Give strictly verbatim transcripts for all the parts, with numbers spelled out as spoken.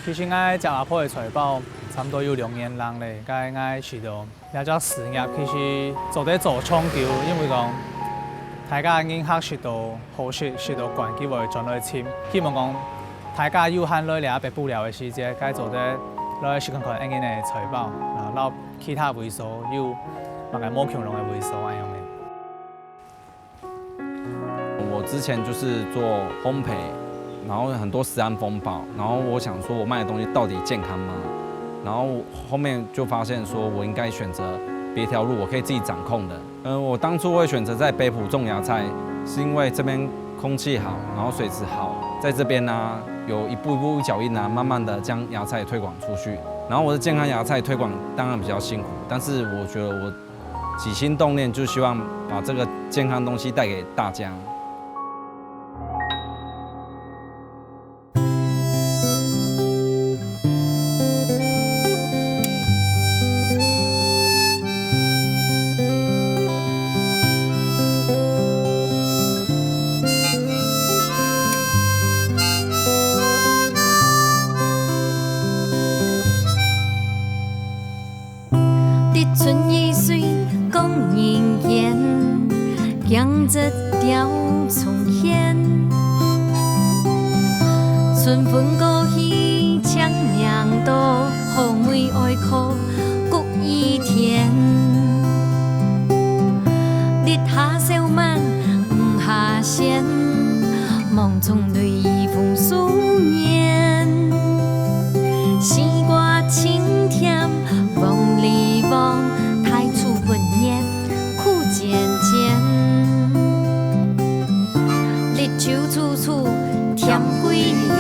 其實𠊎接阿婆个菜包差毋多有兩年零咧，該𠊎試著這隻事業其實做得做長久，因為講大家人客食到好食，食到慣，佢會轉來尋。希望講大家有閒來這北埔尞个時節，該做得來食看看𠊎个菜包，啊，摎其他位所有麼个無共樣个位所恁樣个。 我之前就是做烘焙，然後很多食安風暴，然後我想說我賣的東西到底健康嗎？然後後面就發現說我應該選擇別條路，我可以自己掌控的。嗯，我當初會選擇在北埔種芽菜，是因為這邊空氣好，然後水質好，在這邊呢，有一步一步一腳印啊，慢慢的將芽菜推廣出去。然後我的健康芽菜推廣當然比較辛苦，但是我覺得我 起心动念就希望把這個健康東西帶給大家。 立春雨水講人間，驚蟄鳥蟲喧。春分過去，青命多，好妹哀哭谷雨天。日下少晚，雨下仙，夢中淚雨風思念。西瓜清甜， 黃梨黃，大樹溫熱苦漸漸。綠洲處處添桂圓，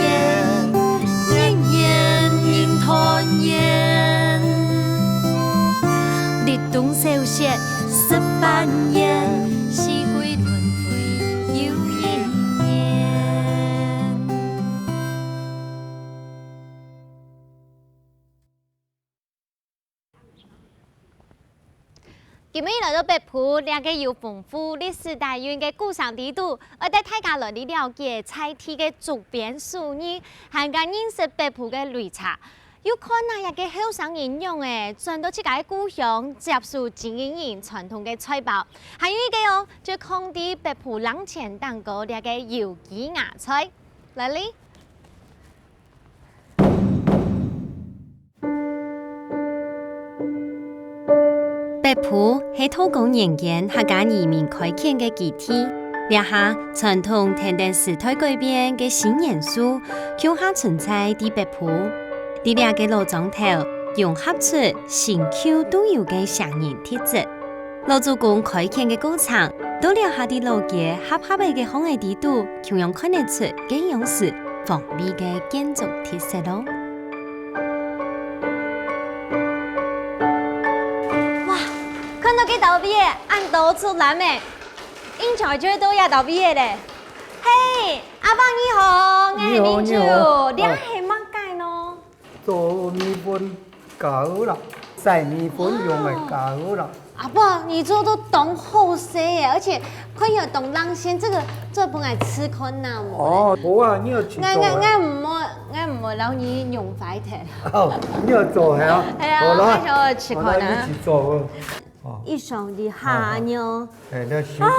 年年人團圓。立冬小雪十八年，四季輪迴又一年。 今晡日來到北埔，這個有豐富歷史底蘊个古城裡肚，愛帶大家來去了解在地个竹編手藝，還加認識北埔个擂茶。又看啊，這個後生人樣仔，轉到自家个故鄉，接手經營傳統个菜包。還有一個哦，就囥在北埔冷泉頂高這個有機芽菜。來哩！ 北埔係道光年間客家移民開墾个基地，這下傳統跈等時代改變个新元素，共下存在在北埔。在這個老庄頭，融合出新舊都有个城人特質。 老祖公開墾个過程，都留下在老街狹狹仔个巷仔裡肚，共樣看得出該央時風味个建築特色囉。哇，看到該兜位仔，恁多竹籃仔，應該就係到這兜位仔咧。嘿，阿伯你好，𠊎係明珠，你好，你好。這係麼个呢？ 做米粉酵啦，曬米粉用个酵啦。阿伯，你做到當好勢耶，而且看起來當靚先，這個做分𠊎試看啊無？哦，好啊，你愛試做啊。𠊎𠊎𠊎毋會，𠊎毋會摎你用壞忒。哦，你愛做係啊？係啊，好啦，𠊎想愛試看啊。好啦，你試做啊。哦。一上一下呢。哎，你試做啊。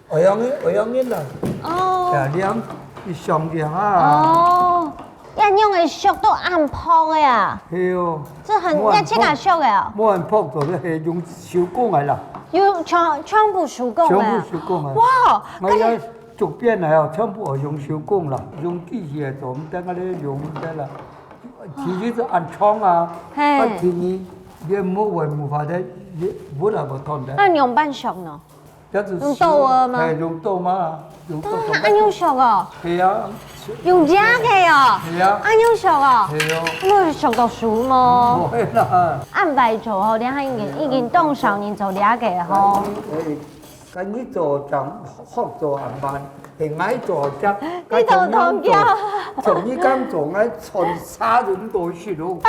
會用个，會用个啦。哦。呀，黏，一上黏啊。哦，恁樣个熟到恁薄个啊？係哦。這很，無恁薄，這自家熟个啊？無恁薄，做得係用手工个啦。有全全部手工个啊？全部手工个。哇，𠊎个竹編个哦，全部係用手工啦，用機器个做毋得，𠊎哩用毋得啦。其實係恁長啊，嘿。啊，其實你無會無法得，你無那麼痛的。那你用半熟呢？ 用刀仔嗎？係，用刀仔啊，用刀仔。刀仔，恁樣熟哦？係啊。用這个哦？係啊。恁樣熟哦？係啊。你有熟到手無？毋會啦。恁會做吼，你看已經已經當少人做這个吼。該你做正學做恁慢，係𠊎做正，你頭痛叫。從你講做，𠊎穿衫都毋多識咯。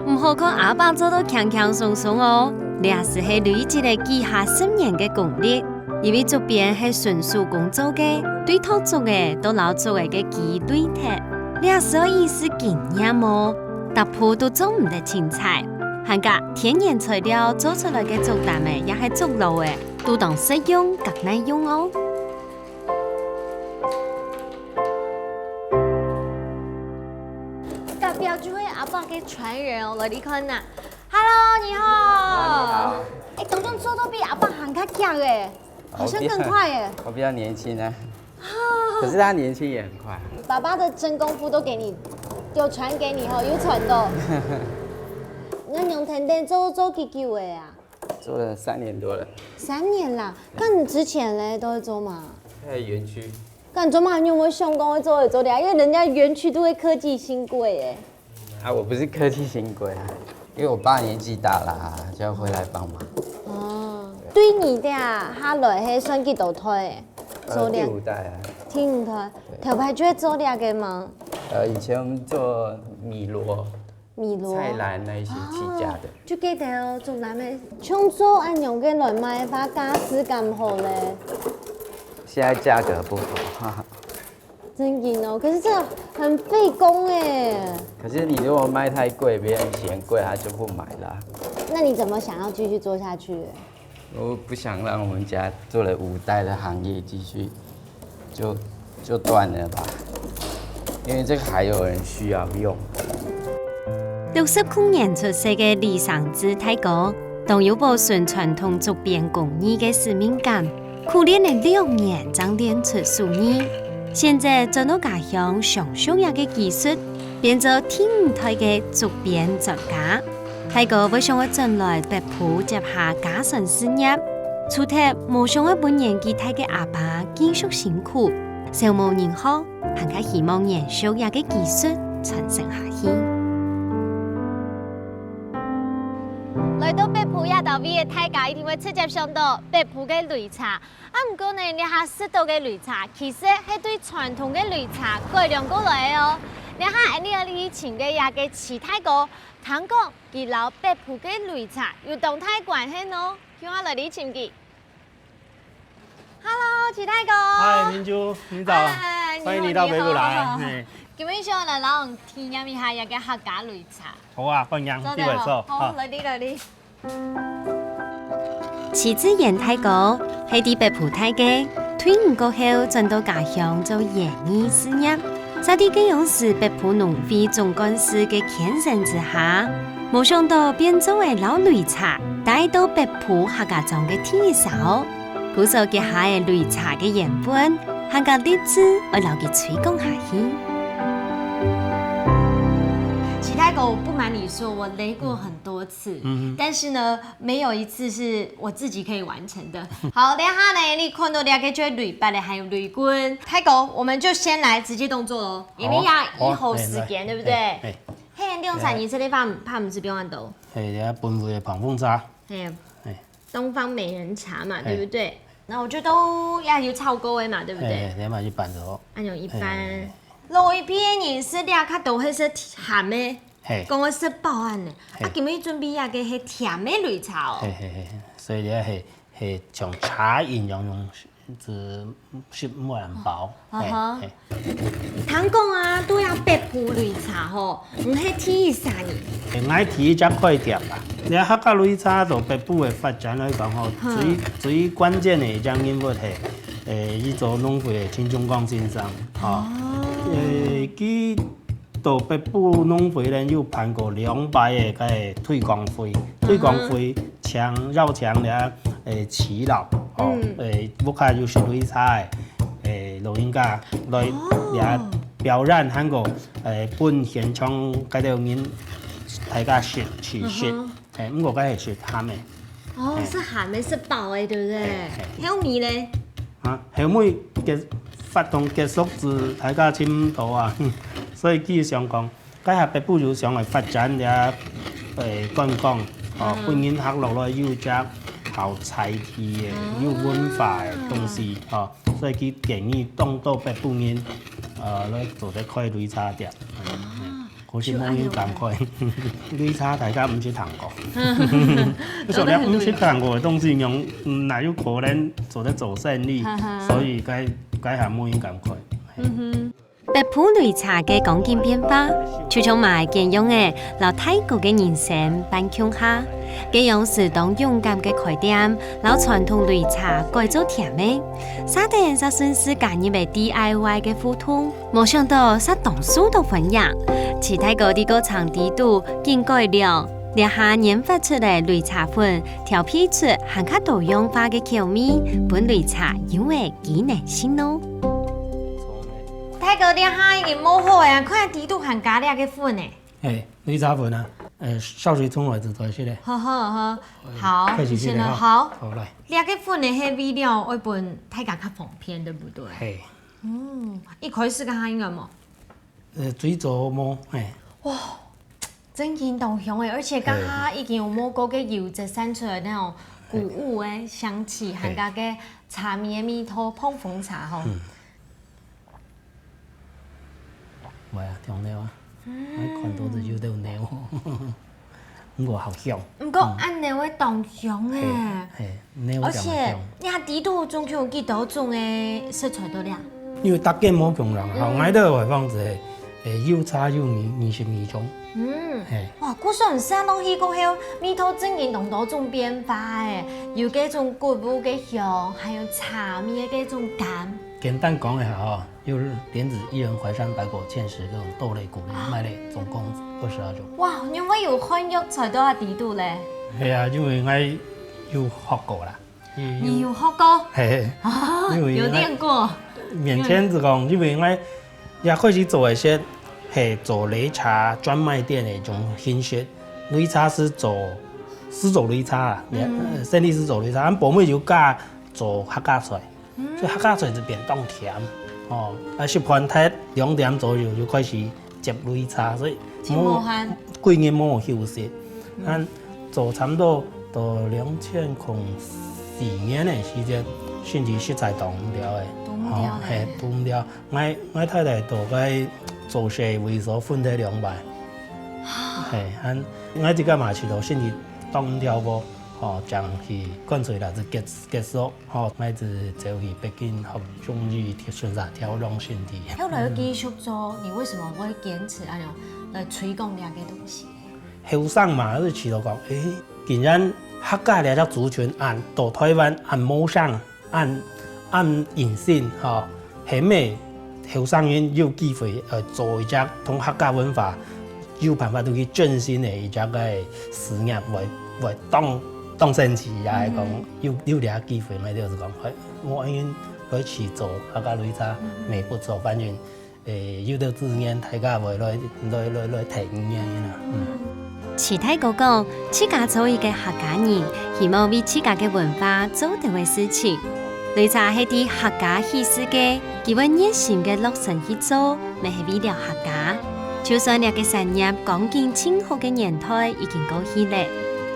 毋好看阿伯做到輕輕鬆鬆哦，這斯係累積了幾下十年个功力。因為竹編係純手工做个，對擇竹仔到摎竹仔个枝累忒，這所以係經驗哦，逐步都做毋得凊彩。還加天然材料做出來个竹擔仔也係竹籮仔，都當實用佮耐用哦。隔壁就係阿伯个傳人哦，來你看吶。Hello，你好。你好。哎，當中做到比阿伯還較遽哎，好像更快哎。我比較，我比較年輕啊。可是他年輕也很快。爸爸的真功夫都給你，有傳給你吼，有傳到。恁仰跈等做做幾久了啊？做了三年多了。三年啦，該你之前咧都在做麼个？在園區。該你做麼个你有沒有想講會做會做這？因為人家園區都會科技新貴欸。啊，我不是科技新貴啊，因為我爸年紀大啦，就要回來幫忙。哦，對你這下來係算幾多代欸？呃，做這，第五代啊。第五代，對。頭擺就係做這个嗎？呃，以前我們做米籮、米籮。菜籃那一些起家的。哦，就記得哦，竹籃仔，像做恁樣个來賣个話，價數敢好咧？現在價格不好，哈哈。真緊哦，可是這很費工欸。可是你如果賣太貴，別人嫌貴，他就不買啦。那你怎麼想要繼續做下去？我不想讓我們家做了五代的行業繼續就，就斷了吧，因為這個還有人需要用。六十空年出世个李承志大哥，當有保存傳統竹編工藝个使命感，苦練了六年正練出手藝。現在轉到家鄉，承續這个技術，變做第五代个竹編專家。大哥會想愛轉來北埔接下家傳事業，除忒無想愛分年紀大个阿爸繼續辛苦，愁無人學，還較希望延續這个技術傳承下去。來到北埔這搭位个大家一定會直接想到北埔个擂茶。啊，毋過呢，這下食到个擂茶其實係對傳統个擂茶改良過來个哦。這下𠊎俚愛來尋个這个徐大哥，聽講佢摎北埔个擂茶有當大關係呢，叫𠊎來尋佢。Hello，徐大哥。嗨，明珠，你早。嗨，你好，歡迎你到北埔來。你好。嘿。今晡日想來摎你體驗一下這个客家擂茶。好啊，歡迎，做得好。你來坐。好，好。來你，來你。徐志遠大哥係在北埔大个，退伍過後轉到家鄉做園藝事業。 在這个央視北埔農會總幹事个牽線之下，無想到變做了摎擂茶帶到北埔客家庄个第一儕。故所這下个擂茶个緣分，還較立志愛摎佢推廣下去。徐大哥，我不瞞你說，我擂過很多次，嗯哼。但是呢，沒有一次是我自己可以完成的。好，等一下呢，你看到這个就係擂把仔，還有擂棍。大哥，我們就先來直接動作哦。 因為也，好啊，好啊，一口時間，嘿，對不對？嘿，嘿。嘿，兩三年這个怕，怕毋係比較多。嘿，人家本位的膨風茶。嘿，嘿。東方美人茶嘛，嘿。對不對？那我覺得都也有炒過的嘛，對不對？嘿，嘿，你買一般的哦。哎呦，一般。嘿，嘿，嘿。老一輩个人食這較多係食鹹个，嘿。講个食飽恁呢。嘿。啊，今日準備這个係甜个擂茶哦。嘿，嘿，嘿，嘿。所以這係，係像茶飲一樣用 係食滿飽。啊哈。嘿，嘿。聽講啊，對啊，北埔擂茶吼，毋係第一儕呢。欸，𠊎第一隻開店啊，這客家擂茶在北埔个發展來講吼，嗯。最，最關鍵个一隻人物係，欸，一做農會个陳忠光先生，吼。哦。欸，佢 到北埔農會呢，有辦過兩擺个个推廣會，推廣會請，邀請了，欸，耆老，吼，嗯。欸，屋下有食擂茶个，欸，老人家來，哦。這表演，還過，欸，分現場該兜人大家食，試食。嗯哼。 欸，毋過該係食鹹个。哦，係鹹个，食飽个，對不對？係，係。後尾咧？啊，後尾結，活動結束之，大家差毋多啊，所以佢想講，該下北埔有想來發展這，欸，觀光，哦，嗯。分人客落來有隻好在地个，哦。有文化个東西，哦，所以佢建議當多北埔人，呃，來做得開擂茶店。哦。 可惜無人敢開。擂茶大家毋識聽過。所以毋識聽過个東西，仰，嗯，哪有可能做得做生理？哈哈。所以該，該下無人敢開。嗯哼。北埔擂茶个光景變化，就像嫲仔撿樣仔，摎大哥个人生搬共下。該央時當勇敢个開店，摎傳統擂茶改做甜个，續等續順勢加入个D I Y个活動，無想到續當受到歡迎。徐大哥在過程裡肚緊改良，這下研發出个擂茶粉，調配出還較多樣化个口味，分擂茶有了機能性哦。 大哥，這下已經磨好啊，看底肚還加這个粉呢。嘿，擂茶粉啊，呃，燒水沖來就做得了。好好好，好，開始先來，你先來，好。好，來。這个粉呢，係為了愛分大家較方便，對不對？嘿。嗯，一開始該下應該無？呃，最早無，嘿。哇，真經當香誒，而且該下已經有磨過个油脂散出來那種穀物个香氣，嘿。還加个茶米个味道，膨風茶吼。嗯。 喂啊，聽到啊，嗯。𠊎看到就有兜醹。毋過好香。毋過恁醹會當香誒。嘿，嘿，醹當香。而且，你看底肚總共有幾多種个食材到了？因為逐間無共樣，吼，嗯。𠊎兜个話放子，誒，有茶有米，二十二種。嗯。嘿。哇，故所你食落去過後，味道真經當多種變化誒，有該種穀物个香，還有茶米个該種甘。簡單講一下吼， 有蓮子薏仁淮山白果芡實這種豆類穀物，啊。賣了總共二十二種。哇，你會有漢藥材到啊底肚咧？係啊，因為𠊎有學過啦。你有學過？嘿，嘿。啊，因為𠊎有練過。面前就講，因為𠊎也開始做一些，嘿，做擂茶專賣店个一種形式。擂茶係做，係做擂茶啊，嗯。呃，生理係做擂茶，俺婆妹就教做客家菜。 所以客家菜就變當甜。哦，啊，食飯忒兩點左右就開始接擂茶，所以無，真無閒。幾日無休息。嗯。啊，做差不多到兩千空四年个時間，身體實在擋毋了誒。擋毋了誒。哦，嘿，擋毋了。𠊎，𠊎太太到該做事位所分開兩擺。嘿，啊，𠊎自家嘛試到身體擋毋了無，哦，正去乾脆啦，就結，結束。 吼，𠊎就走去北京學中醫，順續調養身體。後來繼續做，你為什麼會堅持恁樣來推廣這個東西？後生嘛，就試著講，誒，既然客家這隻族群恁到台灣恁茂盛，恁，恁興盛，吼，係毋係後生人有機會，呃，做一隻同客家文化有辦法度去振興个一隻个事業，會，會當，當生趣，也係講有，有這機會，𠊎就係講，哎，𠊎應該來試做客家擂茶，嗯。乜毋錯，反正，誒，有兜資源，大家會來，來，來，來提意見啦，嗯。徐大哥講，自家做一個客家人，希望為自家个文化做兜个事情。擂茶係在客家起始个，佢會熱心个落身去做， 乜係為了客家。就算這個產業光景盡好个年代已經過去了，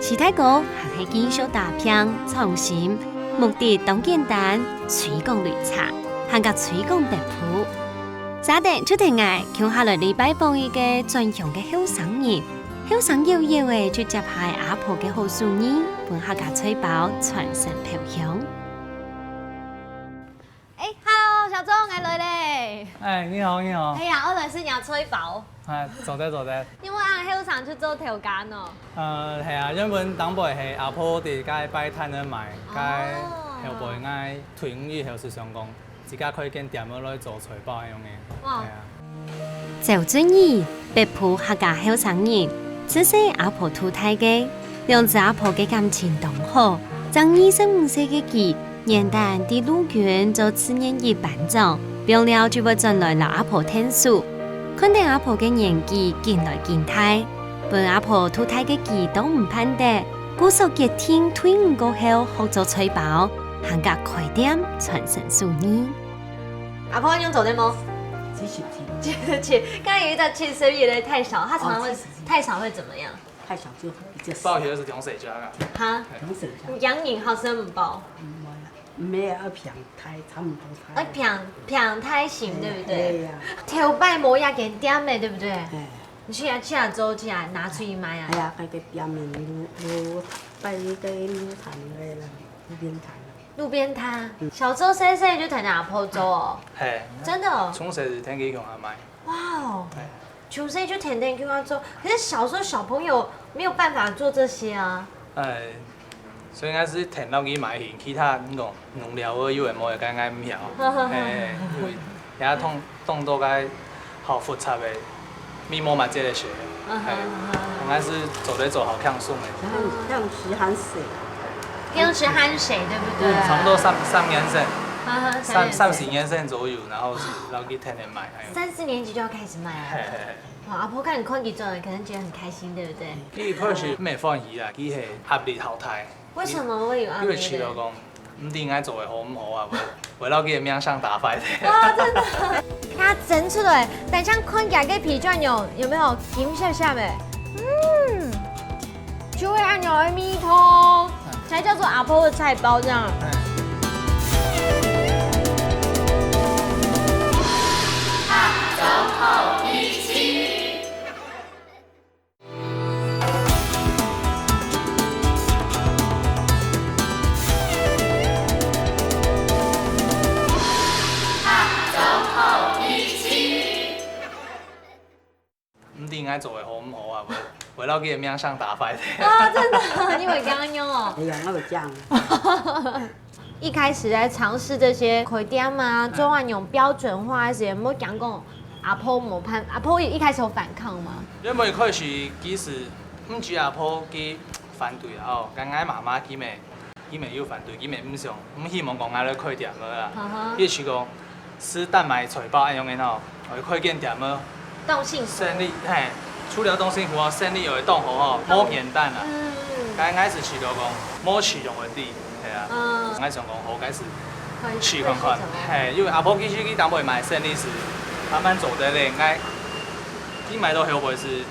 徐大哥還係繼續打拚創新，目的當簡單，推廣擂茶，還加推廣北埔。續等就等𠊎共下來拜訪一個轉鄉个後生人，後生夭夭仔就接下阿婆个好手藝，分客家菜包傳承飄香。 哎，Hello，小鍾，𠊎來咧。哎，你好，你好。哎呀，𠊎來食若菜包。哎，做得，做得。你有恁後生就做頭家呢？呃，係啊，原本當擺係阿婆在該擺攤仔賣，該哦。後背𠊎退伍以後就想講，自家開間店仔來做菜包恁樣个。哇。係啊。 趙俊義，北埔客家後生人，自細阿婆渡大个，兩子阿婆个感情當好，正二十五歲个佢，原旦在路軍做志願役班長，放了就會轉來摎阿婆𢯭手。看等阿婆个年紀緊來緊大，分阿婆渡大个佢都毋盼得，故所決定退伍過後學做菜包，還加開店傳承手藝。 阿婆，你有做得無？七十斤。七十斤，剛剛有一隻七十一个太少，他常常會，哦，七十斤。太少會怎麼樣？太少就比較少。包起來是兩歲加啊。哈？兩歲加。你養人好生不包？嗯，沒有，沒有，要平胎，差不多胎。哎，平，平胎型，對不對？哎呀。頭擺無這間店的，對不對？哎。你去啊，去啊，做去啊，拿出去賣啊。哎呀，該個店面，有，有，擺一個有產的啦，有平產的。路邊攤，小時候細細就跈阿婆做哦，係，真的哦。從細就跈佢共下賣。哇哦，係，從細就跈等佢共下做。可是小時候小朋友沒有辦法做這些啊。哎，所以應該係跈等佢賣去，其他你講農療个有个無个，該應該毋曉。係，因為 也當，當多个好複雜个，密密麻麻个事。嗯哼，係，嗯哼。應該係做得做好輕鬆个。像，像時間寫。平時還寫，對不對？嗯，差不多三，三年生，嗯哼，三，三年生。三四年生左右，然後係，然後去天天賣，係。三四年級就要開始賣啊？係，係，係。哇，阿婆看你看佢做，可能覺得很開心，對不對？佢一開始毋係歡喜啦，佢係壓力好大。 為什麼會有壓力呢？因為試著講，毋知𠊎做个好毋好啊，會，會摎佢个名聲打壞忒。哇，真的。佢整出來，等下看起來个皮捲肉有沒有金閃閃的？嗯，就會恁樣的味道，才叫做阿婆的菜包這樣。毋知𠊎做个好毋好啊，會，會摎佢个名聲打壞忒。啊，真的，你會恁樣哦？哎呀，我有這樣。 一開始在嘗試這些開店啊，做恁樣標準化个時間，有無驚講阿婆無辦，阿婆一開始有反抗嗎？原本一開始其實毋止阿婆佢反對啊，哦，該𠊎媽媽佢乜，佢乜有反對，佢乜毋想，毋希望講𠊎來開店个啊。嗯哼。佢就講，係單賣菜包恁樣个吼，愛開間店个。 當辛苦。生理，係，除了當辛苦哦，生理又會當好吼，當，無簡單啊。嗯。該𠊎係試著講，無試用个知，係啊。嗯。𠊎想講，好，該係試看看。開始試看看。係，因為阿婆其實佢當會賣生理係，慢慢做得咧，𠊎，佢賣到後尾係，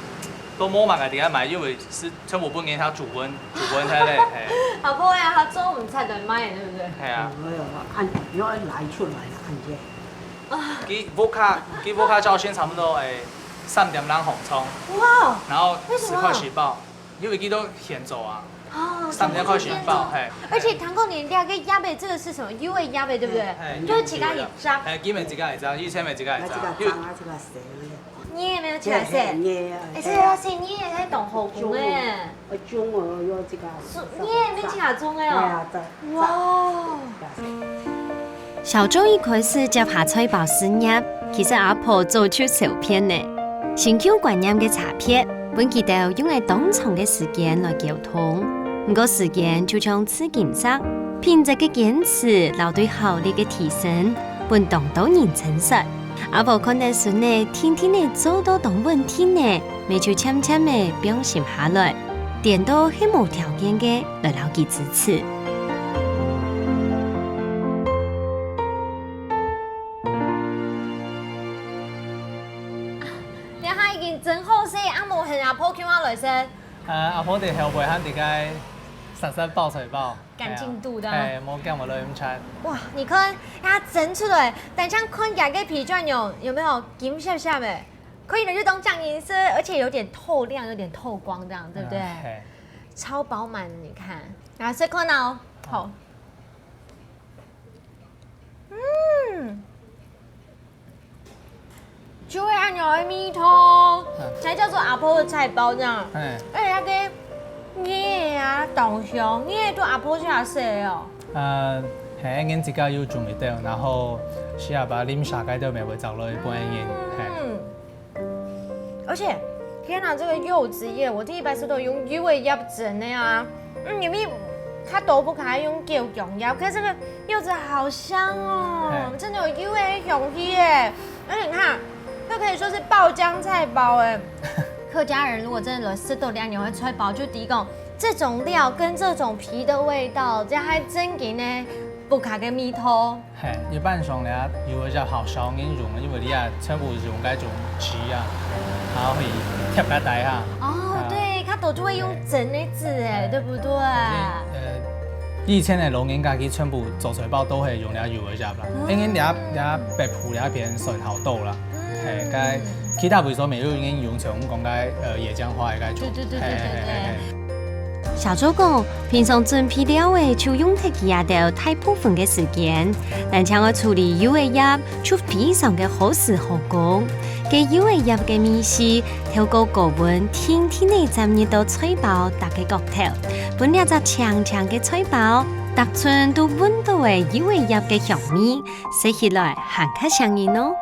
都無麼个地方賣，因為係全部分人家煮分，煮分忒咧，係。阿婆呀，佢做毋出來賣，對不對？係啊。哎喲，恁樣愛拉出來啊，恁樣。 佢屋下，佢屋下朝晨差不多，欸，三點鐘䟘床，哇，然後為什麼？十塊錢包，因為佢都現做啊，哦，三點開始包，係。而且聽講連這個葉仔，這個是什麼？有个葉仔，對不對？係，係，就係自家去摘。係，佢乜自家去摘，以前乜自家去摘，因為，啊，這個生啊，這個生。你也沒有起來洗？嘿，嘿，嘿，欸，這個要洗，你也在懂後宮欸。 呃，種哦，有這個。是，你也沒去哪種的哦？對啊，對。哇哦。小鍾一開始接下菜包事業，其實阿婆早就受騙了。新舊觀念个差別，分佢兜用了當長个時間來溝通。毋過時間就像刺金石，品質个堅持摎對效率个提升，分當多人稱讚。阿婆看得孫仔定定仔做到當穩定呢， 乜就漸漸仔放心下來，顛倒係無條件个來摎佢支持。這下已經蒸好勢，啊無喊阿婆共下來食。呃，阿婆在後背還在該煞煞包菜包。 趕進度的。係，無驚無來毋出。哇，你看，它蒸出來，等下看起來个皮捲肉有沒有金閃閃的？可以的，就當醬油色，而且有點透亮，有點透光，這樣對不對？嗯，係。超飽滿，你看，然後試看哦，好。嗯。 就係恁樣个味道，嗯。才叫做阿婆个菜包這樣。嘿。而且那個葉仔啊，當香，葉仔都阿婆下洗个哦。呃，係，𠊎自家有種一兜，然後係啊，把淋沙該兜乜會摘落來分人，係。嗯。而且，天哪，這個柚子葉，我第一擺食著用柚仔葉蒸个啊。 嗯，因為較多屋下用九香葉，可是這個柚子好香哦，嘿。真的有柚仔个香氣耶。而且你看，這可以說是爆漿菜包哎。客家人如果真的來食到這樣，你會菜包就知講，這種料跟這種皮的味道，這還真正个屋下个味道。 嘿，一般上咧，柚仔葉好少人用，因為你啊，全部用該種紙啊，然後去貼該底下。哦，啊。對，較多就會用真个紙哎，嘿。對不對？呃，以前个老人家佢全部做菜包都係用這柚仔葉啦，嗯。因為這，這北部這片算好多啦。嗯。嘿，該其他位所沒有人用，像講該，呃，野薑花个該種。對，對，對，對，嘿，嘿，對，嘿，對。嘿。小周講，平常準備料仔就用忒佢兜大部分个時間，單淨愛處理柚仔葉就非常个好時好工。該柚仔葉个味緒透過高溫定定仔浸入到菜包逐个角頭，分這隻青青个菜包逐寸都聞到仔柚仔葉个香味，食起來還較上癮哦。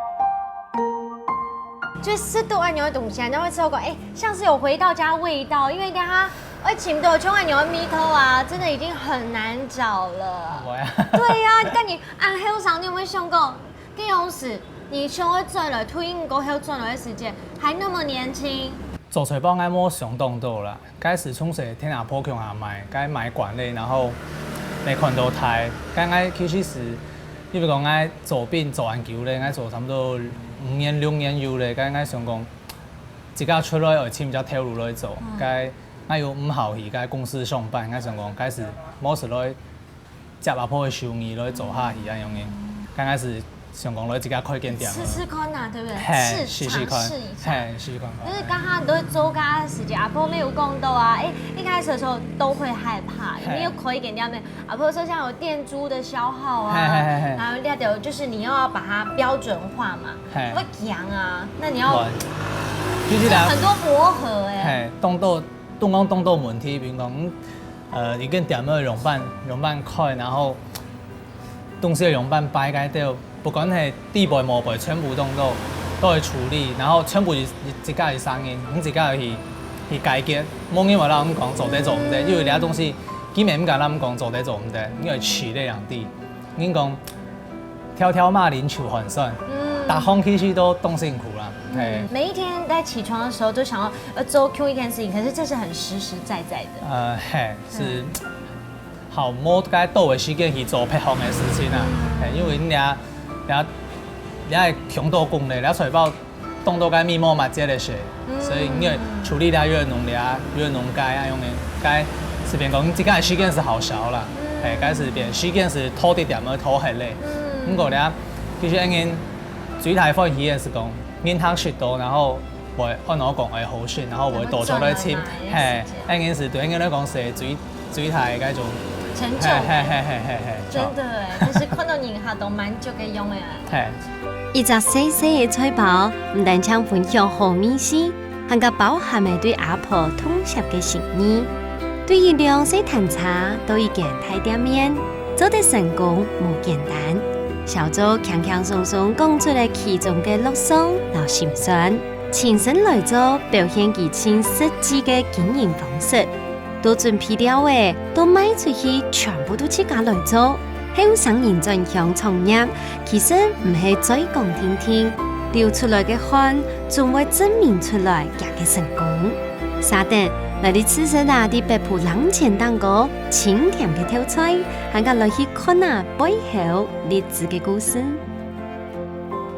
就食到恁樣个東西，你會知道講，哎，像是有回到家味道，因為等下會尋到像恁樣个味道啊，真的已經很難找了。會啊。對呀，該你恁後生，你有沒有想過，該樣時你想要轉來，退伍過後轉來个時間還那麼年輕？做菜包𠊎無想當多啦，該時從細跈阿婆共下買，該買慣了，然後無看到大。該𠊎其實係，因為講𠊎做兵做恁久了，𠊎做差不多五年、六年有了，該𠊎想講，自家出來愛尋隻頭路來做，該𠊎又毋好去該公司上班，𠊎想講，該時無事來接阿婆个手藝來做下去恁樣个。該𠊎係想講來自家開間店。試試看啊，對不對？嘿，試，試試看。嘗試一下。嘿，試試看。就是剛剛你都會做个時間，阿婆沒有講到啊，哎，一開始的時候都會害怕，因為又開一間店，阿婆說像有店租的消耗啊，嘿，嘿，嘿，嘿。然後另外就是你又要把它標準化嘛，嘿。會講啊，那你要，對。就是啦。很多磨合哎。嘿，當多，當講當多問題，比如講，嗯， 呃，一間店愛仰般，仰般開，然後東西愛仰般擺該兜，不管係底背、末背，全部當多都愛處理，然後全部一，一，自家个聲音，你自家去，去解決，無人會摎你講做得做毋得，因為這東西，佢乜毋敢摎你講做得做毋得，你愛試了正知。人講， 迢迢馬鈴就寒酸，嗯。逐項其實都當辛苦啦，嘿。嗯，每一天在起床的時候都想要，呃，做同一件事情，可是這是很實實在在的。呃，嘿，係，嗯。好，無該多个時間去做別項个事情啊，嗯。嘿，因為你這，這，這个強度講咧，這菜包 當多該密密麻麻个事，嗯。所以你愛處理了又愛弄這，又愛弄該，恁樣个，該，係變講自家个時間係好少啦，嗯。嘿，該係變時間係拖得點，愛拖忒咧。嗯。毋過咧，其實恁樣最大歡喜个係講，人客食到，然後會，按我講會好食，然後會多出來尋，然後會轉來買个時間。嘿，恁樣係對恁樣來講係最 最大个該種成就感。嘿，嘿，嘿，嘿，嘿，嘿，真的欸，就是看到人客都滿足个樣欸。嘿。一隻細細个菜包，毋單淨分享好味緒，還加包含了對阿婆痛惜个心意。對一輛細攤車到一間大店面，做得成功無簡單。小周輕輕鬆鬆講出了其中个樂賞摎心酸，親身來做，表現佢盡實際个經營方式。 都準備了欸，都賣出去，全部都自家來做。後生人轉向創業，其實毋係嘴講定定，流出來个汗，總會證明出來佢个成功。續等，來去試食啊，在北埔冷泉頂高清甜个豆菜，還過來去看啊背後勵志个故事。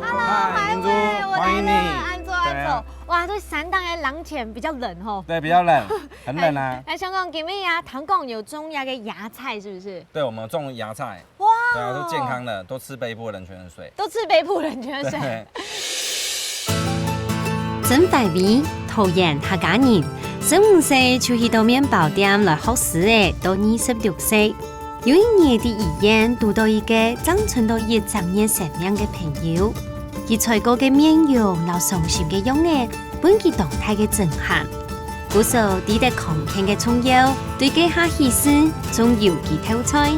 Hello，嗨，嗨，明珠，嗨，我來了，歡迎你。按坐，按坐。對啊。哇，這山頂的冷泉比較冷吼。對，比較冷，很冷啊。來，來，想講今日啊，聽講有種那個芽菜，是不是？對，我們有種芽菜。哇哦。對啊，都健康的，都吃北埔冷泉的水。都吃北埔冷泉的水。對。真懷疑，桃園客家人，十五歲就去到麵包店來學師仔，到二十六歲。 有一日在醫院堵到一個正伸到一隻月生命个朋友，佢衰過个面容摎傷心个樣仔，分佢當大个震撼。故所知得康健个重要，對該下起勢種有機豆菜，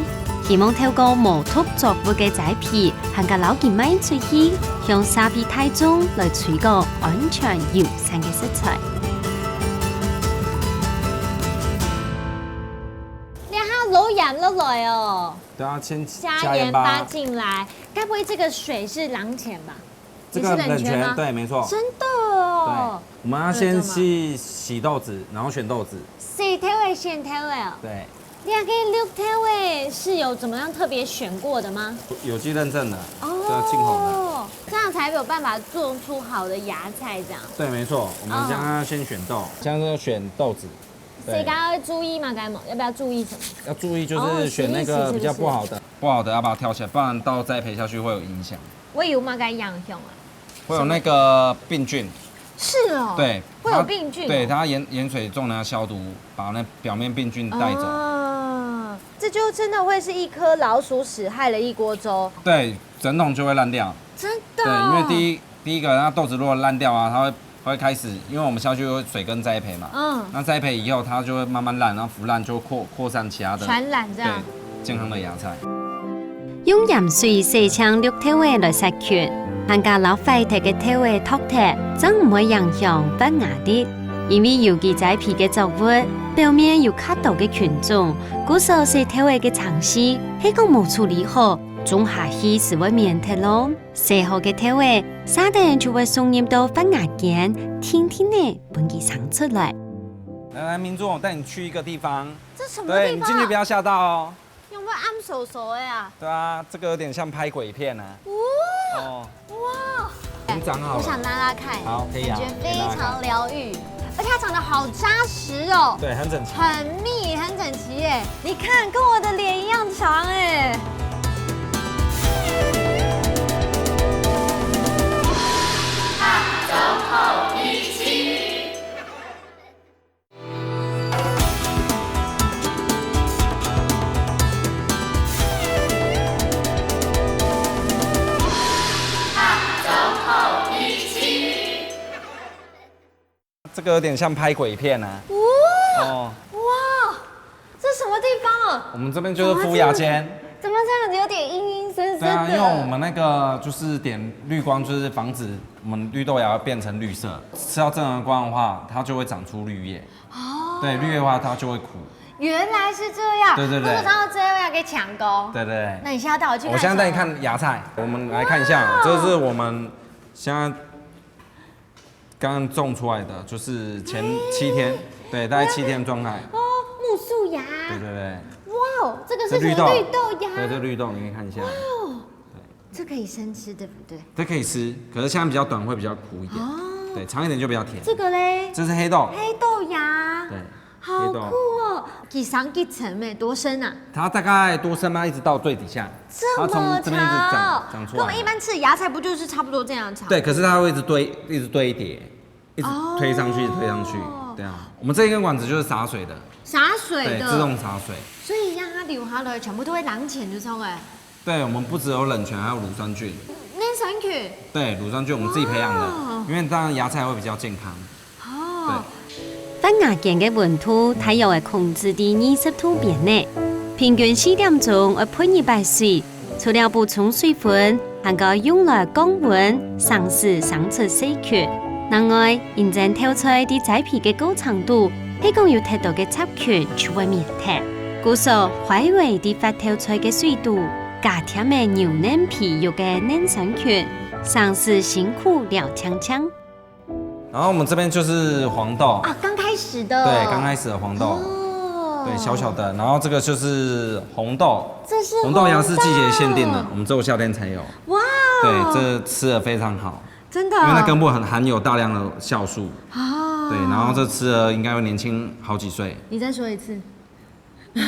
希望透過無毒作物个栽培，還過摎佢賣出去，向社會大眾來推廣安全友善个食材。這下落鹽落來哦。 對啊，先加鹽巴。加鹽巴進來。該不會這個水是冷泉吧？這個冷泉，也是冷泉嗎？對，沒錯。真的哦。對，我們要先去洗豆子，然後選豆子。洗豆仔，選豆仔哦。對。那個綠豆仔是有怎麼樣特別選過的嗎？有機認證的，哦，對啊，進口的。這樣才有辦法做出好的芽菜這樣。對，沒錯，我們這樣要先選豆，哦。這樣要選豆子。 對。所以剛剛要注意嗎？該麼，要不要注意什麼？要注意就是選那個比較不好的。哦，洗衣機是不是？不好的要把它挑起來，不然到栽培下去會有影響。會有麼个影響啊？會有那個病菌。是哦，对，会有病菌哦。它，对，它盐，盐水重的要消毒，把那表面病菌带走。哦，这就真的会是一颗老鼠屎害了一锅粥。对，整桶就会烂掉。真的哦。对，因为第一，第一个，它豆子如果烂掉啊，它会，它会开始，因为我们下去会水耕栽培嘛，嗯。那栽培以后，它就会慢慢烂，然后腐烂就扩，扩散其他的，传染这样。对，健康的芽菜。用鹽水洗淨綠豆仔來殺菌，還加摎壞忒个豆仔擇忒，正毋會影響發芽率。因為有機栽培个作物，表面有較多个菌種，故所洗豆仔个程序，係講無處理好，種下去斯會蔫忒咯。洗好个豆仔，續等就會送入到發芽間，定定仔分佢生出來。来，来，明珠，我带你去一个地方。这什么地方啊？对，你进去不要吓到哦。有没有暗手手的啊？对啊，这个有点像拍鬼片啊。哦，哦，哇！已经长好了。我想拉拉看，好，可以啊，感觉非常疗愈，可以拉拉看。而且它长得好扎实哦。对，很整齐。很密，很整齐耶。你看，跟我的脸一样长哎。这个有点像拍鬼片啊。哦，哦，哇，这什么地方啊？我们这边就是孵芽间。怎么这样子有点阴阴森森的？对啊，因为我们那个就是点绿光，就是防止我们绿豆芽会变成绿色，吃到正阳光的话，它就会长出绿叶。哦，对，绿叶的话它就会苦。原来是这样。对对对。我早知道这样要给抢攻。对对对。那你现在带我去看什么？我现在带你看芽菜，我们来看一下，哇，这是我们现在刚刚种出来的，就是前七天，对，大概七天状态。哦，苜蓿芽。对对对。哇哦，这个是什么？这绿豆。绿豆芽。对，这绿豆，你可以看一下。哇哦，对。这可以生吃，对不对？这可以吃，可是现在比较短，会比较苦一点。哦。对，长一点就比较甜。这个嘞？这是黑豆。黑豆芽。对，好酷哦！黑豆。几长几层诶，多深啊？它大概多深吗？一直到最底下。这么长？它从这边一直长，长出来。跟我们一般吃的芽菜不就是差不多这样长？对，可是它会一直堆，一直堆叠，一直推上去，哦，一直推上去。对啊，我们这一根管子就是洒水的。洒水的。对，自动洒水。所以让它流下来，全部都会冷泉就冲诶。对，我们不只有冷泉，还有乳酸菌。乳酸菌？对，乳酸菌我们自己培养的，哦，因为这样芽菜会比较健康。哦。对。发芽间个温度大约会控制在二十度边内，平均四点钟会喷一擺水，除了補充水分，還過用來降溫，防止生出細菌。另外，因為豆菜在栽培个過程肚，係講有忒多个雜菌就會蔫忒。故所，花友在發豆菜个水肚，加添了牛奶培育个乳酸菌，防止辛苦了淨淨。 然后我们这边就是黄豆。啊，刚开始的。对，刚开始的黄豆。哦。对，小小的。然后这个就是红豆。这是红豆芽是季节限定的，红豆。我们只有夏天才有。哇哦。对，这吃了非常好。真的哦。因为那根部很，含有大量的酵素。哦。对，然后这吃了应该会年轻好几岁。你再说一次。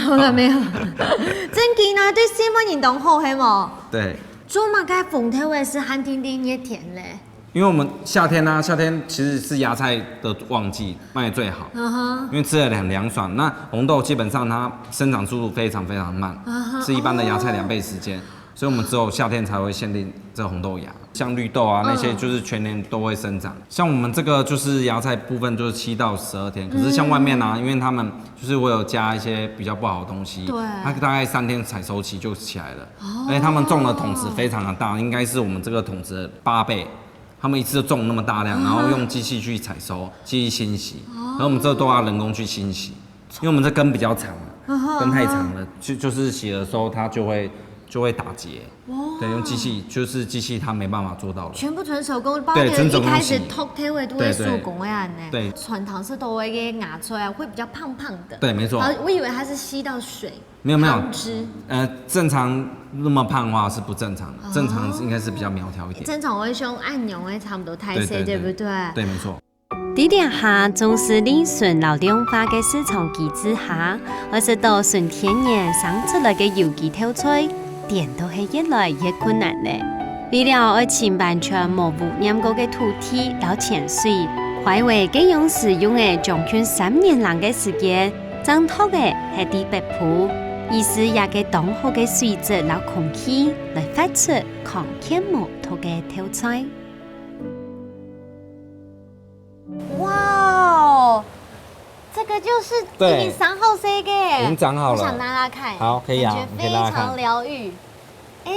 好了没有？真个呢，對細妹人當好，係無？对。做麼个紅豆仔係限定在熱天咧？因为我们夏天啊，夏天其实是芽菜的旺季，卖最好。嗯哼。因为吃了很凉爽。那红豆基本上它生长速度非常非常慢，嗯哼。是一般的芽菜两倍时间。 所以我们只有夏天才会限定这红豆芽。像绿豆啊，嗯。那些就是全年都会生长。像我们这个就是芽菜部分就是七到十二天，可是像外面啊，嗯。因为他们就是我有加一些比较不好的东西，对。它大概三天采收期就起来了。哦。而且他们种的桶子非常的大，应该是我们这个桶子的八倍。他们一次就种那么大量，嗯。然后用机器去采收，机器清洗，哦。然后我们这都要人工去清洗。 因为我们这根比较长，嗯哼，根太长了，嗯哼。就，就是洗的时候它就会，就会打结。哦。对，用机器，就是机器它没办法做到了。全部纯手工，包括一开始对，纯手工洗。脱豆仔都会手工个恁呢。对，对。传统是都会给芽出来，会比较胖胖的。对，没错。好，我以为它是吸到水，没有，没有。汤汁。呃，正常那么胖的话是不正常的，哦。正常应该是比较苗条一点。正常會像恁樣个差不多大細，对，对，对。对不对？对，没错。 在這下，總是利潤摎量化个市場機制下，愛食到純天然生出來个有機豆菜，顛倒係越來越困難了。為了愛尋完全無污染過个土地摎泉水，花了該樣使用了將近三年零个時間，正擇个係在北埔，以使這个當好个水質摎空氣來發出康健無毒个豆菜。哇哦，這個就是已經長好勢个，對，已經長好了。我想拉拉看，好，可以啊，感覺非常療癒。你可以拉拉看。 哎，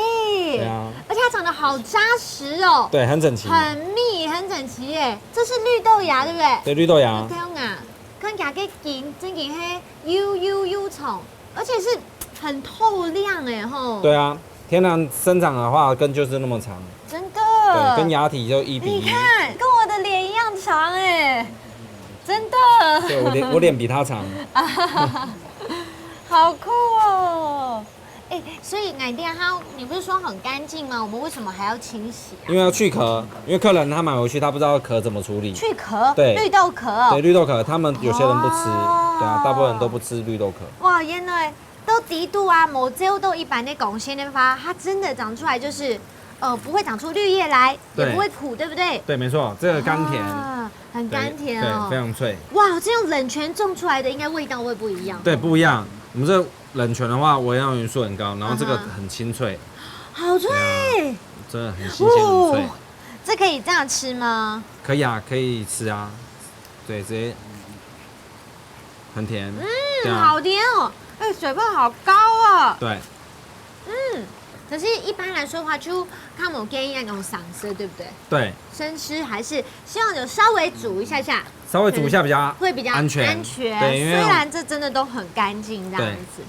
對啊。而且它長得好扎實哦。對，很整齊。很密，很整齊耶。這是綠豆芽，對不對？對，綠豆芽。綠豆芽，看起來个根真的係幼幼幼長，而且是很透亮哎吼。對啊，天然生長的話，根就是那麼長。真的。對，跟芽體就一比一。你看，跟我的臉一樣長哎，真的。對，我臉，我臉比它長。好酷哦。 哎，所以𠊎等下，你不是說很乾淨嗎？我們為什麼還要清洗啊？因為要去殼，因為客人他買回去，他不知道殼怎麼處理。去殼？對。綠豆殼哦。對，綠豆殼，他們有些人不吃，哦。對啊，大部分人都不吃綠豆殼。哇，原來都知道啊，無照著一般的光線的話，它真的長出來就是，呃，不會長出綠葉來，也不會苦，對。對不對？對，沒錯，這個甘甜。啊，很甘甜哦。對，對，非常脆。哇，這用冷泉種出來的，應該味道會不一樣。對，不一樣。我們這冷泉的話，微量元素很高，然後這個很清脆。啊哈。好脆。對啊，真的很新鮮，很脆。哦，這可以這樣吃嗎？可以啊，可以吃啊。對，直接很甜。嗯，對啊。好甜哦。哎，水分好高哦。對。嗯，可是一般來說的話，就較無建議那種生食，對不對？對。生吃還是希望有稍微煮一下下。 稍微煮一下比較會比較安全。安全。對，因為雖然這真的都很乾淨這樣子。對。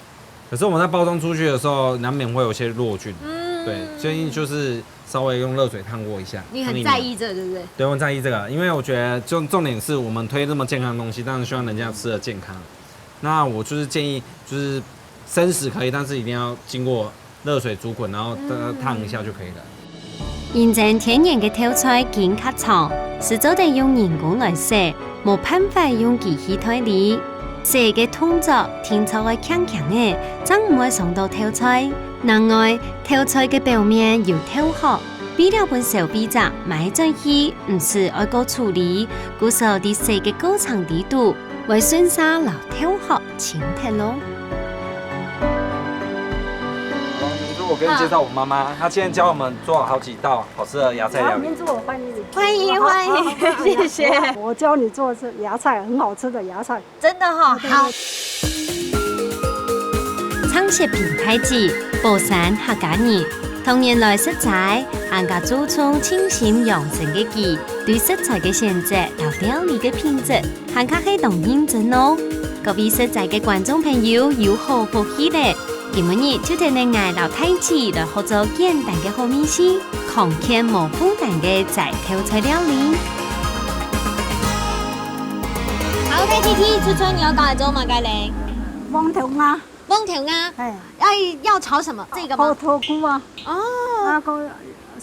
可是我們在包裝出去的時候，難免會有一些落菌。嗯。對，建議就是稍微用熱水燙過一下，你很在意這，燙一下。對不對？對，我很在意這個，因燙一下。因為我覺得就重點是我們推這麼健康的東西，當然希望人家吃得健康。那我就是建議，就是生食可以，但是一定要經過熱水煮滾，然後大概燙一下就可以了。嗯。認真天然个豆菜根較長，係做得用人工來洗，無辦法用機器代理。洗个動作定著愛輕輕仔，正毋會傷著豆菜。另外，豆菜个表面有豆殼，為了分消費者買轉去，毋使愛過處理，故所在洗个過程裡肚，會順續摎豆殼 清忒囉。王明珠，我給你介紹我媽媽，她今天教我們做好幾道好吃的芽菜料理。好，明珠，我歡迎你。歡迎，歡迎，謝謝。我教你做的是芽菜，很好吃的芽菜。真的哈，對，對，對。好。長食平太子，寶山客家人，多年來食齋，還較注重清心養生个佢，對食材个選擇摎料理个品質， 還較係當認真哦。各位食齋个觀眾朋友有好福氣咧！今晡日就跈等𠊎摎太子來學做簡單个好味緒，康健無負擔个齋豆菜料理。好，太子，第一出菜你愛教𠊎做麼个咧？黃豆芽。黃豆芽。哎。要，要炒什麼？這個嗎？烏豆芽啊。哦。啊，還有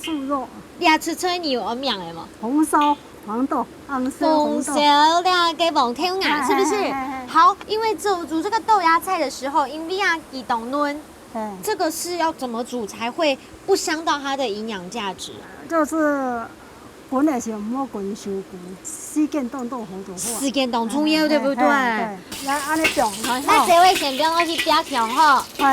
素肉。這出菜你有安名个無？紅燒 黃豆，紅燒紅豆。紅燒這个黃豆芽，是不是？嘿，嘿，嘿，嘿。好，因為煮，煮這個豆芽菜的時候，因為啊，佢當嫩，嘿。這個是要怎麼煮才會不傷到它的營養價值啊？就是滾个時候毋好滾傷久，時間當中好就好啊。時間當重要，嘿，對不對？嘿，嘿，嘿。來，恁樣放，來，好。那這位先放落去煸香吼。嘿。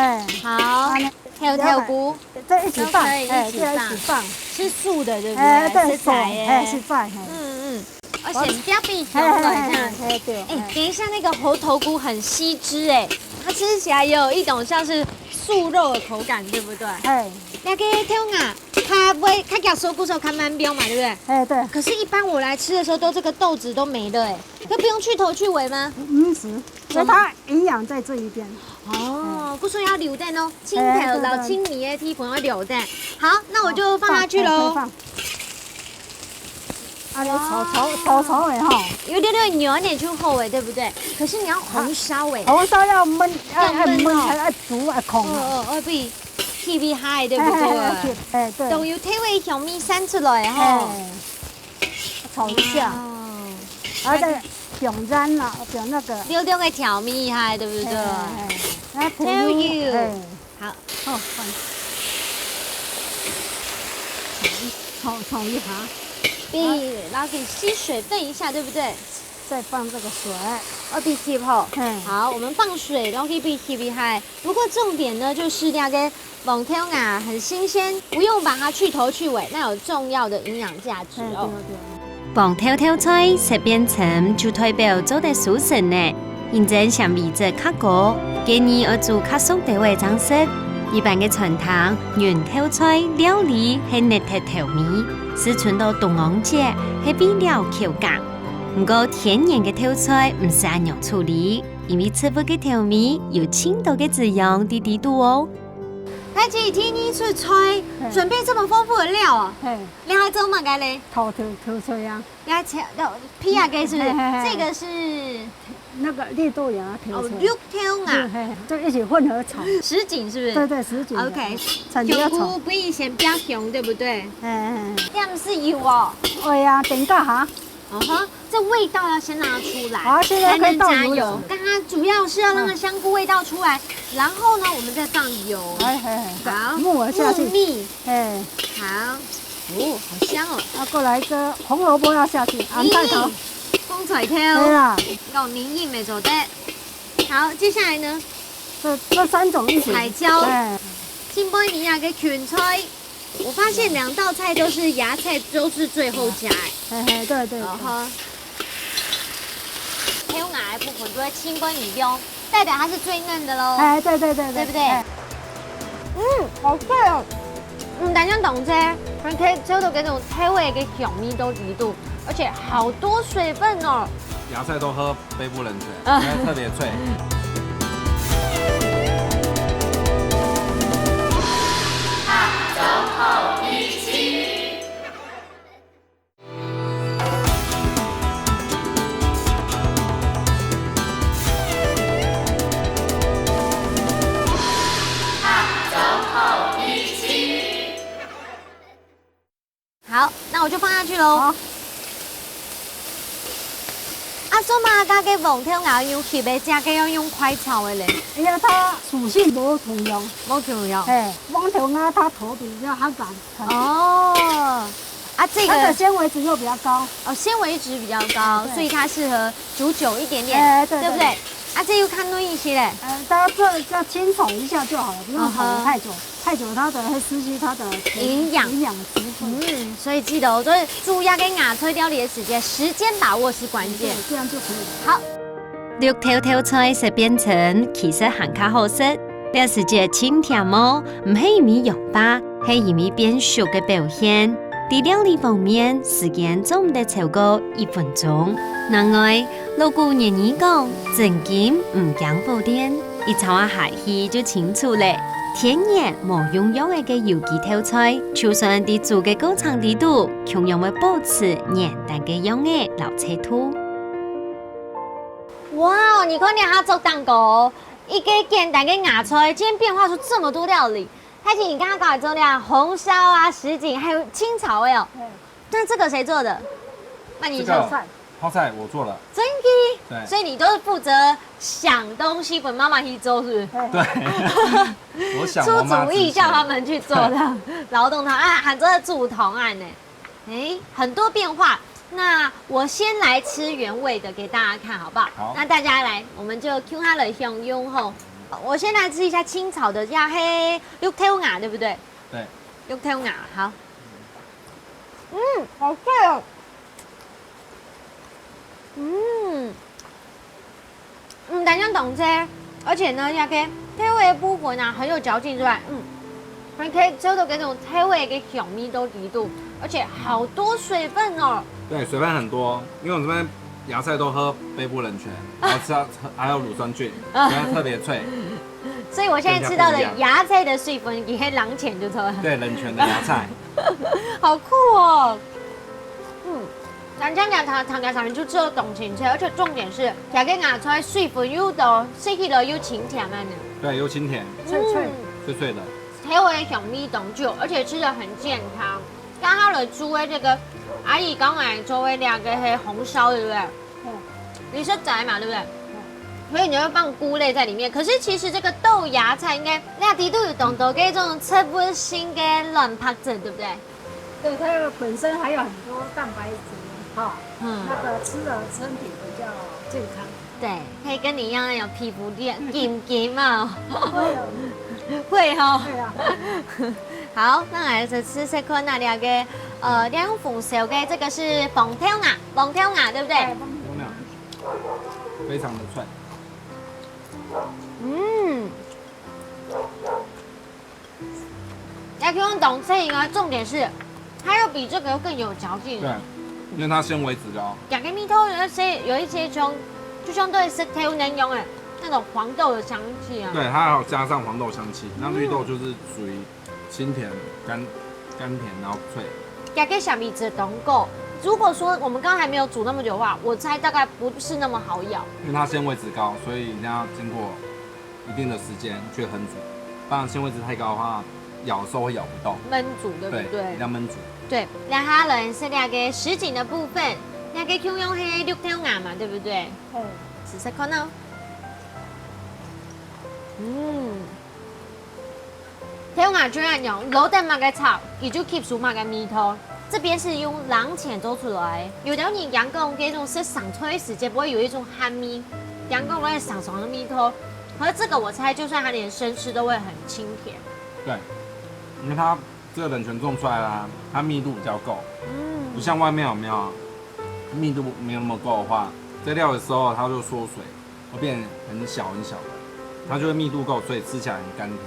好。恁樣。 豆，豆芽，這一起放，都可以一起放。哎，這一起放。是素的，對不對？哎，對，是素，哎，是素，哎。嗯，嗯。而且比較比較軟哈。哎，哎，哎，哎，對，哎，哎。等一下那個猴頭菇很吸汁，哎，它吃起來也有一種像是素肉的口感，對不對？哎。那個豆芽，它會，它咬手骨時候看慢標嘛，對不對？哎，對。可是，一般我來吃的時候，都這個豆子都沒了，哎，都不用去頭去尾嗎？嗯，是。 所以它營養在這一邊。哦，故所愛留等哦，青豆摎青米个地方愛留等。好，那我就放下去囉。放，放，放。啊，你炒，炒，炒，炒了吼。有點點軟軟就好了，對不對？可是你要紅燒欸。紅燒要燜，要，要燜哦。要燜啊，要煮啊，炕啊。哦，哦，哦，對，氣味下，對不對？哎，哎，哎，哎，對。都有調味香味散出來吼。哎。 炒一下。哇哦。然後再放鹽啦，放那個。溜溜个調味哈，對不對？哎，哎，哎。來，豆油，豆油。哎。好。好，放。炒炒一下，俾佢吸水分一下，對不對？再放這個水。哦，必須吼。嘿。好，我們放水，然後可以必須厲害。不過重點呢，就是那個黃豆芽很新鮮，不用把它去頭去尾，那有重要的營養價值哦。嘿，對，對。黃豆豆菜食變成就代表做得收成呢。 認真想味質較高，建議愛煮較熟兜仔正食。一般个餐廳，用豆菜料理係拿忒豆味，係伸到中央節，係為了口感。毋過天然个豆菜毋使恁樣處理，因為植物个豆味有盡多个滋養在裡肚哦。大姊，第一出菜，嘿。準備這麼豐富的料哦，嘿。你還做麼个嘞？炒豆，豆菜啊。你還切，哦，皮啊个是不是？嘿，嘿，嘿。這個是 那個綠豆芽調出來。哦，綠豆芽。嗯，嘿，嘿，就一起混合炒。什錦是不是？對，對，什錦的。OK，產地要炒。香菇不以前比較香，對不對？哎，哎，哎。這樣是油哦。對呀，等一下哈。哦吼，這味道要先拿出來，好，現在可以倒油了。才能加油。剛剛主要是要讓它香菇味道出來，然後呢，我們再放油。哎，哎，哎，好，木耳下去。木耳。哎。好。哦，好香哦。啊，過來一個紅蘿蔔要下去，啊，菜頭。咦，紅菜頭。對啦。用泥硬沒做得。 好，接下來呢？這，這三種一起。彩椒、哎。青白泥啊，跟芹菜。我發現兩道菜都是芽菜，都是最後加。嘿嘿，對，對。哦吼。還有哪一部分都在青白泥中，代表它是最嫩的咯。哎，對，對，對，對。對不對？哎。嗯，好脆哦。嗯，但像懂这，還可以吃到這種開胃的香味都裡肚，而且好多水分哦。芽菜都喝 北部冷泉，啊。它特別脆。好，那我就放下去咯。好。啊，做麼个該个黃豆芽用翕个，這个要用快炒个咧？因為它屬性無共樣。無共樣。嘿，黃豆芽它頭比較較軟，很哦，啊，這個它的纖維質又比較高。哦，纖維質比較高，對。所以它適合煮久一點點，哎，對，對不對？對。啊，這又較嫩一些咧。呃，它這要清炒一下就好了，不用炒得太久。嗯哼。 太久，它的會失去它的營養。營養成分。嗯，所以記得哦，就是煮這个芽菜料理的時間，時間把握是關鍵。對，這樣就可以了。好。綠豆豆菜食變成，其實還較好食。這時節盡甜哦，毋係因為肉白，係因為變熟个表現。在料理方面，時間做毋得超過一分鐘。另外，老古人言講，真金毋驚火煉。 一炒啊下去就清楚咧，天然無用藥仔个有機豆菜，就算在煮个過程裡肚，共樣會保持原旦个樣仔摎脆度。哇，你看這下做蛋糕，一個簡單个芽菜，竟然變化出這麼多料理。大姊，你剛剛搞的做料，紅燒啊、什錦，還有清炒的哦。對。那這個誰做的？那你做。這個泡菜我做了。真的？對。所以你都是負責 想東西分媽媽去做，是不是？對，我想我媽之前。出主意叫他們去做的，勞動他，啊，喊這个煮湯啊呢。欸，很多變化。那我先來吃原味的給大家看，好不好？好。那大家來，我們就共下來享用吼。我先來吃一下清炒的，這係綠豆芽，對不對？對。綠豆芽，好。嗯，好脆哦。嗯。 嗯，但係當脆，而且呢，這个豆仔个部分啊，很有嚼勁之外，嗯，還可以吃到這種豆仔个香味都在裡肚，而且好多水分哦。對，水分很多，因為我這邊芽菜都喝北部冷泉，然後吃到還有乳酸菌，所以它特別脆。所以我現在吃到的芽菜的水分，也可以冷泉就出來了。對，冷泉的芽菜。好酷哦！嗯。 但係這樣炒，炒起來就做得當清脆，而且重點是，這个芽菜水分又多，食起來又清甜啊呢。對，又清甜。脆脆。嗯。脆脆的。豆仔个香味當足，而且吃得很健康。剛剛來煮个這個，阿姨剛才做个兩個係紅燒，對不對？嗯。你是摘嘛，對不對？嗯。所以你會放菇類在裡面。可是其實這個豆芽菜應該，那裡肚有當多這種植物性的卵白質，對不對？对，它有本身还有很多蛋白质，哈，嗯，那个吃了身体比较健康。对，可以跟你一样有皮肤亮金金嘛。会啊，会吼。对啊。好，那来試試看那两个，呃，两红烧的这个是黄豆芽，黄豆芽对不对？哎，黄豆芽，非常的脆。嗯。 也可以用懂这个，重点是它又比这个更有嚼劲。对，因为它纤维质高。两个蜜桃有一些有一些种，就像对石头能用的那种黄豆的香气啊。对，它还有加上黄豆香气，那绿豆就是属于清甜、甘甘甜，然后脆。两个小米子冬瓜，如果说我们刚才没有煮那么久的话，我猜大概不是那么好咬。因为它纤维质高，所以一定要经过一定的时间去烹煮，不然纤维质太高的话，咬的时候会咬不动。焖煮对不对？一定要焖煮。对，然后来是那个什锦的部分，那个共样是绿豆芽嘛，对不对？哦，试试看哦。嗯，豆芽就恁樣，落得麼个炒，佢就吸收麼个味道。这边是用冷芡做出來，有兜人講講，這種食生菜時節會有一種鹹味，講講會有酸酸的味道。可是這個我猜，就算它連生吃都會很清甜。对，因为它这个冷泉种出来啦，它密度比较够，嗯，不像外面有没有密度没有那么够的话，在料理的时候它就缩水，会变很小很小的，它就会密度够，所以吃起来很甘甜，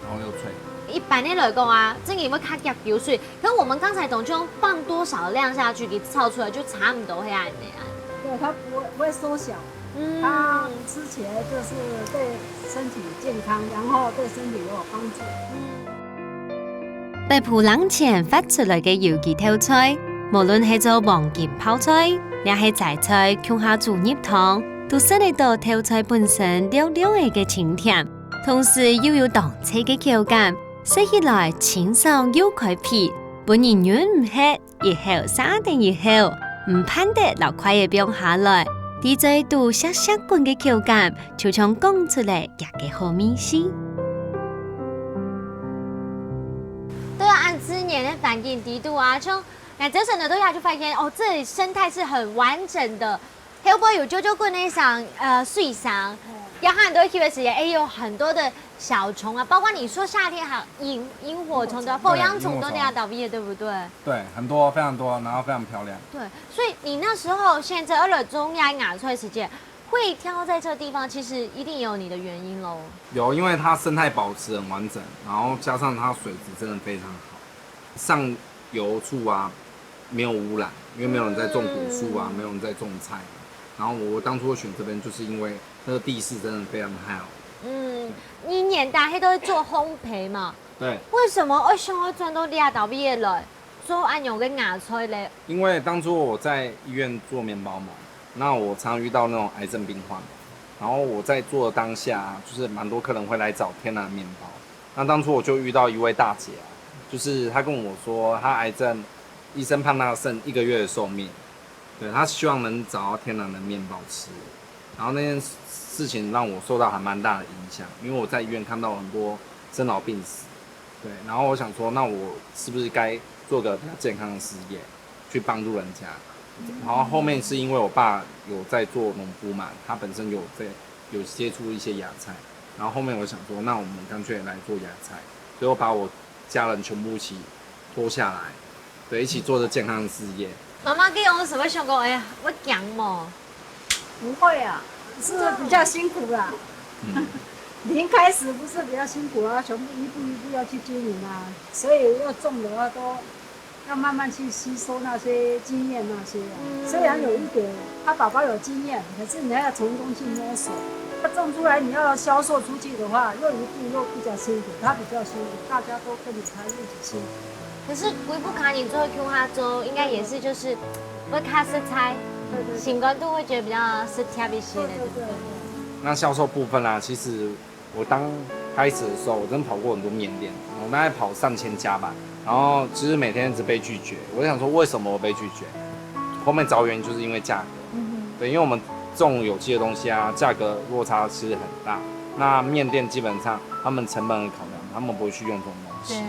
然后又脆。一般的来讲啊，真个会較夾口水，可是我们刚才懂，就用放多少量下去，给炒出来就差不多会恁样啊。对，它不会不会缩小，嗯，它吃起来就是对身体健康，然后对身体也有帮助。北埔冷泉發出來个有機豆菜，無論係做黃金泡菜，也係齋菜共下煮入湯，都食得到豆菜本身綠綠个个清甜，同時又有當脆个口感，食起來清爽又開胃，分人忍毋核，一口續等一口，毋盼得摎筷仔放下來，在嘴肚澀澀滾个口感，就像講出來這个好味緒。都有恁自然个環境底肚啊，像𠊎這陣仔都下去發現，哦，這裡生態是很完整的。後背有九九滾个上，呃，水上，有很多去个時間，哎，有很多的小蟲啊，包括你說夏天還有螢螢火蟲的，火萤火蟲都那特別，對不對？对，很多非常多，然后非常漂亮。对，所以你那時候現在二樓中央拿出來時間，會挑在這地方，其實一定有你的原因嘍。有，因为它生态保持很完整，然后加上它水质真的非常好，上游处啊没有污染，因为没有人在种果树啊，没有人在种菜。然后我当初选这边，就是因为那个地势真的非常好。嗯，你年代係都會做烘焙嘛？对，為什麼會想要轉到這搭位來做恁樣个芽菜咧？因为当初我在医院做面包嘛，那我常遇到那种癌症病患，然后我在做的当下，就是蛮多客人会来找天然面包。那当初我就遇到一位大姐啊，就是她跟我说，她癌症，医生判她剩一个月的寿命，对，她希望能找到天然的面包吃。然后那件事情让我受到还蛮大的影响，因为我在医院看到很多生老病死，对，然后我想说，那我是不是该做个比较健康的事业，去帮助人家？然后后面是因为我爸有在做农夫嘛，他本身有在有接触一些芽菜，然后后面我想说，那我们干脆来做芽菜，所以我把我家人全部一起拖下来，对，一起做这健康的事业。媽媽，你有什麼想講？哎呀，我講無？不会啊，是比较辛苦啦。零开始不是比较辛苦啊，全部一步一步要去经营啊，所以要种的话都要慢慢去吸收那些经验那些啊。虽然有一点，他爸爸有经验，可是你还要从中去摸索。他种出来，你要销售出去的话，又一步又比较辛苦，他比较辛苦，大家都跟着他一起辛苦。可是歸屋下人做共下做，應該也是就是會較實在，心肝都會覺得比較實在一些的，對不對？那销售部分啦，其实我刚开始的时候，我真的跑过很多面店，我大概跑上千家吧。然后其实每天一直被拒绝，我就想说为什么我被拒绝？后面找原因就是因为价格，对，因为我们这种有机的东西啊，价格落差其实很大。那面店基本上他们成本很考量，他们不会去用这种东西。对，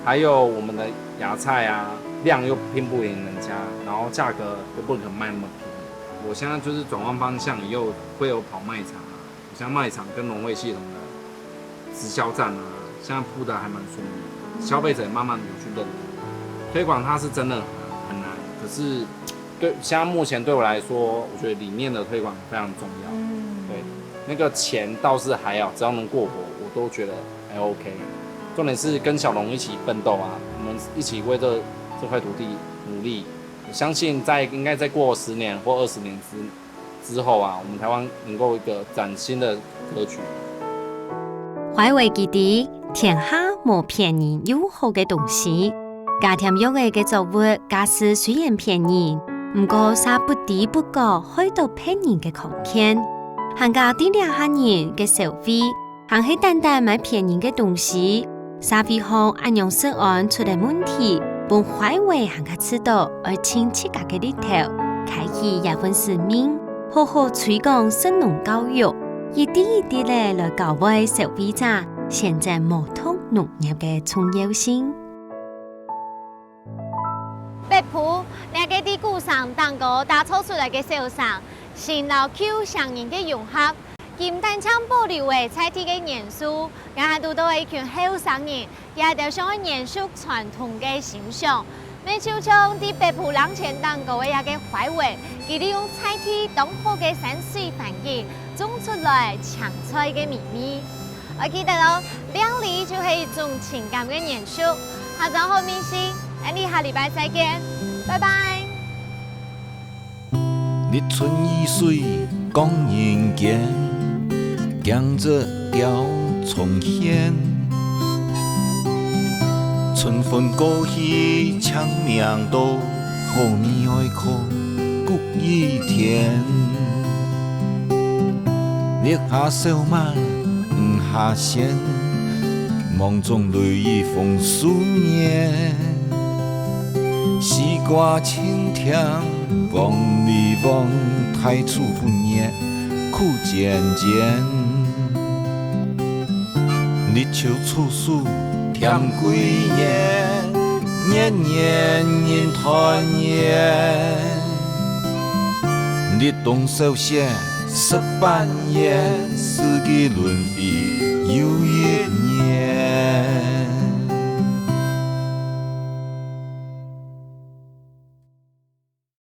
还有我们的芽菜啊，量又拼不赢人家，然后价格又不可能卖那么便宜。我现在就是转换方向，又会有跑卖场啊，我现在卖场跟农会系统的直销站啊，现在铺的还蛮顺利，消费者也慢慢有去认同。推广它是真的很难，可是对现在目前对我来说，我觉得理念的推广非常重要。对，那个钱倒是还好，只要能过活，我都觉得还 OK。重点是跟小农一起奋斗啊，我们一起为这这块土地努力。我相信在应该再过十年或二十年之之后啊，我们台湾能够一个崭新的格局。懷慧佢知，天下無騙人又好个東西。加添藥仔个作物價數雖然騙人，毋過煞不知不覺害到別人个康健。還加知這下人个消費，還係單單買騙人个東西，社會項恁樣食安出了問題，分懷慧還較知道愛盡自家个力頭，開啟這份使命，好好推廣食農教育，一滴一滴仔來教會消費者，選擇無毒農業个重要性。北埔，這个在古城頂高打造出來个小城，新老舊城人个融合，今單淨保留了在地个元素，也還堵到一群後生人，佢兜想愛延續傳統个思想。乜就像在北埔冷泉頂高个這个懷慧，佢利用在地當好个山水環境，種出來青菜个美味。 愛記得哦，料理就係一種情感个延續。下晝好，明星，𠊎俚下禮拜再見，拜拜。日出而水光人間，景色吊重現。春分過去，清明到，好味愛靠 谷雨天。日下燒麥，雨下鮮，芒種雷雨豐收年。西瓜青甜，黃梨黃，大樹分葉，苦尖尖。 日秋處暑添桂圓，年年人團圓。立冬小雪十八年，四季輪迴